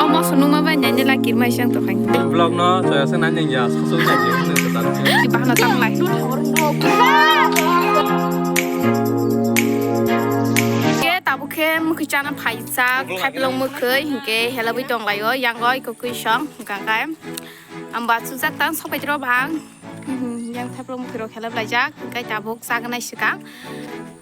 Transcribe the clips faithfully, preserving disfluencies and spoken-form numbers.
Omo sunungma bai nai nila kirmai sang to khang. Vlog no choya se nai nang ya, sasu nai je, nang se taru se. Bahana tang lai. Ke tabuk khe mukhi chana phaijak, thaiplong mukhi, hinkhe helabwi tong laio, yang oi kokwi song, hwnkha khe. Ang ba chujak tang sopai rw bang. Yang thaiplong mukhi rok helab laijak, hinkhe tabuk chagnai swkang.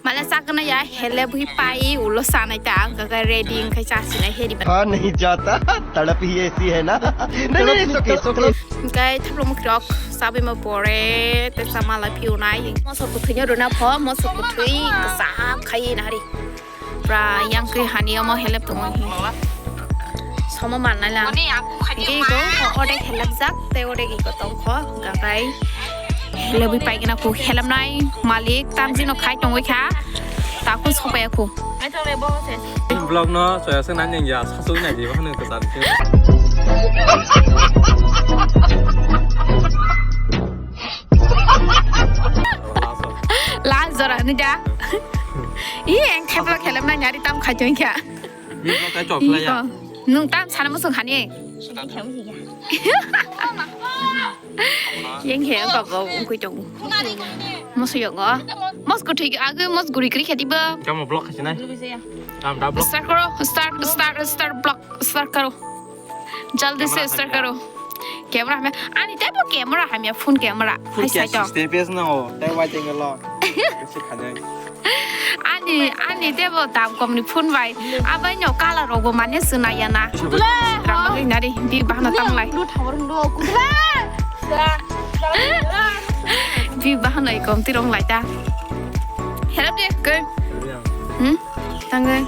Male chagnai ya, helabwi pai ulo chanai ta, ang khe ready wngkhe chasinai heri ba. खा नहीं जाता, तड़प ही ऐसी है ना। नहीं, नहीं, नहीं, it's okay, it's okay। Hinkhe thaiplong mukhi rok chabwi ma pore, te chamala piu nai. Moso kuthwi no rwna pho, moso kuthwi kwchak khai na hari. Pura yang khe hani omo helep tongo hi. Somo mannai lang. Hingke iko odek helep jak, tei odek iko tongkho, gakai. Helebwi paigena kho, helepnai malik, tamjino khai tongwi kha. Takhu sopaya kho. Vlog no choya se nai nang ya, sasu nai je, bahana kwchar khe. Last jora ni da. I eng thepla khelem na nyari tam khai tong kha. Bini bo kai chok khlai ya. Iko. Nung tam sana musung khani. Yang he ka bo ungkui tong. Moso yongo. Mos ko thik age mos guri kri khati ba. Kamu vlog khasi nai. Tam da vlog. Start karo, start, start, start vlog, start karo. Jaldi se start karo. Camera hamya. Ani tebo camera hamya, phone camera. Hai sai to. Stepes no, tai wai tengelo. Kasi khajai. Ani, ani tebo dam kom ni phone bai. Abai no color rogo mane sunaya na. Rambagwi nari, bi bahana tang lai. Bi bahana ikom tirong lai ta. Help de, ke. Hmm? Tangge.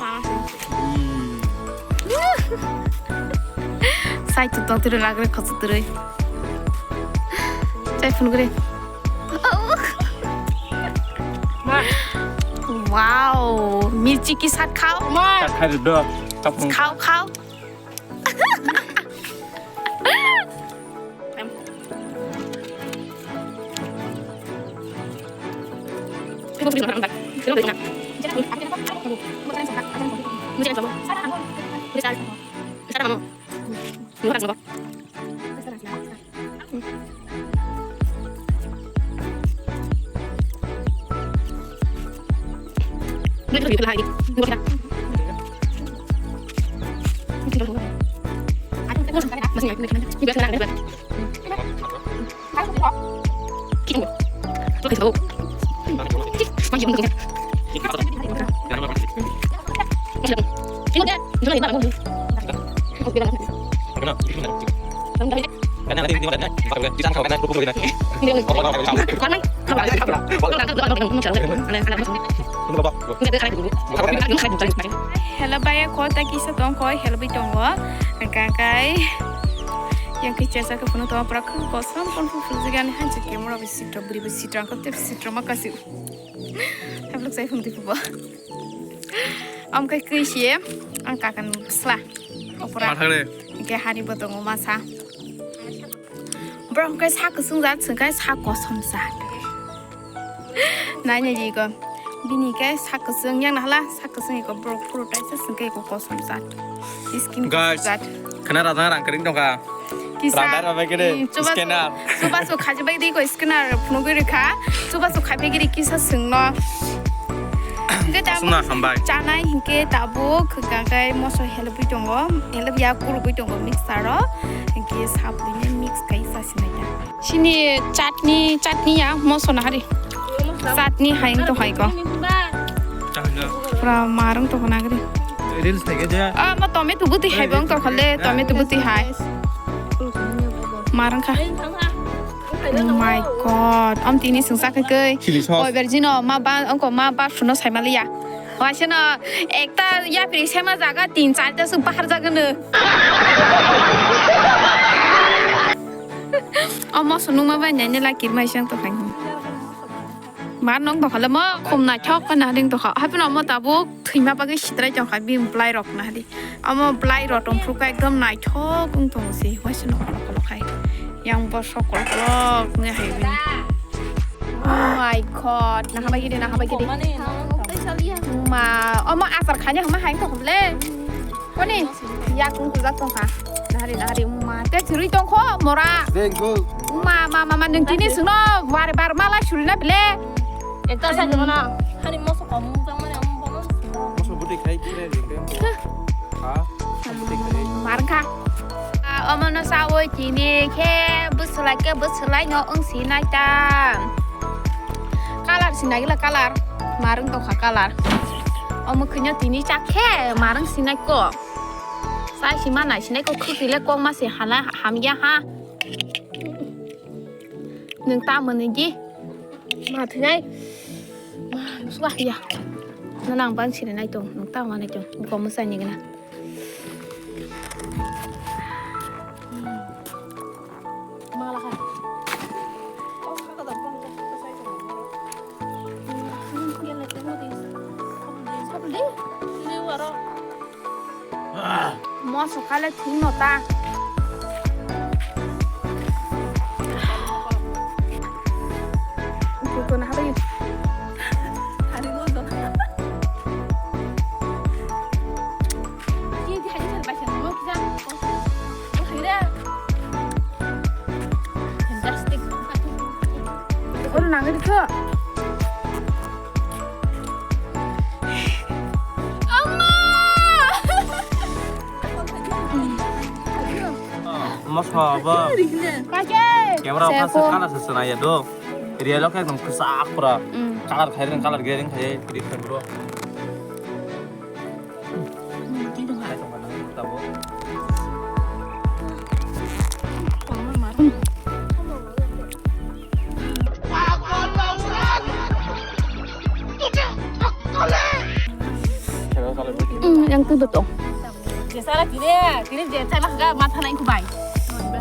Sai tu tong tiri lagre khosok tiri. Sai phun gre. Wow, mirchi ki sat khao? Sat khai do. Khao, khao. Hello, baya, kota kisa tongkho, hello, bai tongo. Hingkha kai yang khe chesa khe phunuk tongo, pura khuk kosom, phone phuk phuk jigani hanse camera bai sitra, bwrwi bai sitra, ang khe tep sitra ma kasi. Habluk sai phung tipu bo. Am kai kwi si, ang kakan sla. Opora. Mathare. Hingkhe hani bo tongo masa. Borok hwnkhe sak kwchwng jat, chwng khe sak kosom jat. Nai nai di ko. Bini khe sak kwchwng yang nahala, sak kwchwng iko borok phuru taisa, chwng khe iko kosom jat. Skin kosom jat. Guys, khana rajang rang kring tongkha. Kisa, rang dai rok bai khe de, mm, chubachu, scanner. Chubachu khaji bai di ko scanner phunugwi rikha. Chubachu khai bai giri kisa chwngno. Hingke tabuk. Aswkno hambai. Chanai hingke tabuk gagai moso helpwi tongo. Help ya kurugwi tongo mixer o. Hingke sabwi ni mix kai sa sinai ya. Sini chutney, chutney ya moso na hari. Chutney hai to hai ko. Pura marung to nagri. Reels thai ke je. Ah, ma tomato buti hai bang to khale, tomato buti hai. Marung kha. Oh my God. Am tini sungsa khe kei. Chili sauce. Oi, berjino, ma ba, ongko ma ba suno sai maliya. Waiseno, ekta yapri sema jaga tin charta su bahar jaga no. Omo sunungma bai nai nila kirmai sang to khani. Mar nong to khale mo khum naithok na ding to kha. Haipno mo tabuk thwima bagwi sitrai tong kha bini bwlai rok na di. Omo bwlai rok tong phuru kha ekdom naithok wng tongo se. Waiseno kolok kolok hai. Yang bo sok kolok kolok nge hai bini. Oh my God. Naha bai gidi, naha bai gidi. Oh Ma, omo achar khaina hwnma hai tong kha le. Koni? Yakung kujak tong kha. Nahari, nahari, ma. Te chirui tong kho, mora. Deng kho. Ma, ma, ma, ma, nwng tini sungno, bar, bar, mala surina bile. Ekta sa jono na. Hani moso kom, jang mane, om, om, om. Moso budi khai kire, kire. Ha? Moso budi khai. Mar kha. Ah, omo no sawi tini khe, bwswlai khe, bwswlai no wng si nai ta. Colour sinai gila colour. Marwng tongkha colour. Omo khwino tini chak khe marwng sinai ko. Sai sima nai sinai ko khwtwi le kok ma se hala hamya ha. Nwng ta mwnwi di. Ma thwnai. Ma nuswa ya. Nang bang sini nai tong. Nwng ta ma nai tong. Ko mwsai ni gana. Moso kale thwng no ta. Kuto na habai. Hari no do. Ye di hari sar bai sar mo kisa. Mo hari. Fantastic. Oro nang ri ko. Amma! Moso abo. Kake? Camera off se ko. Kana se swnai ya do. Real o khe ekdom kwchak pura. Mm. Colour khai ring, colour gray ring khai, gray khai bro. Hmm, yang tu betul. Biasa lah tini, tini je cai mah gak mata naik kubai.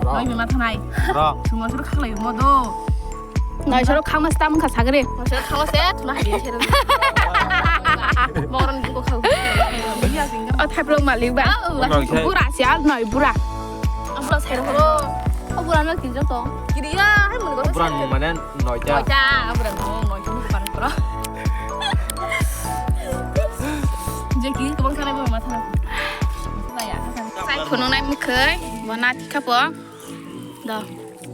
Bro. Naik mata naik. Bro. Semua suruh kakak lagi mau do. Noi soro khama stam kha sagre. Noi soro khama se, tuna hai se. Moron ko khau. Iya sing. O thai pro malik ba. Bura se al noi bura. Abra se ro. O bura no kin jo to. Kiriya hai mun ko. Bura mo mane noita. Noita, abra mo noita ko par pro. Je ki ko bang sara mo mata. Saya. Sai khunung nai mukhai, bona tikha po. Do.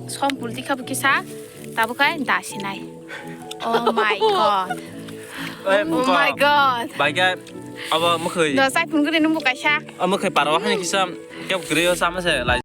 Som pul tikha po kisa. Tabuk hai da sinai. Oh my god. Oi, oh my god. Bai khe abo mwkhwi. Do sai phun guri nungbo kaisa. Abo mwkhwi paro hani kisa kep gri o sama se lai.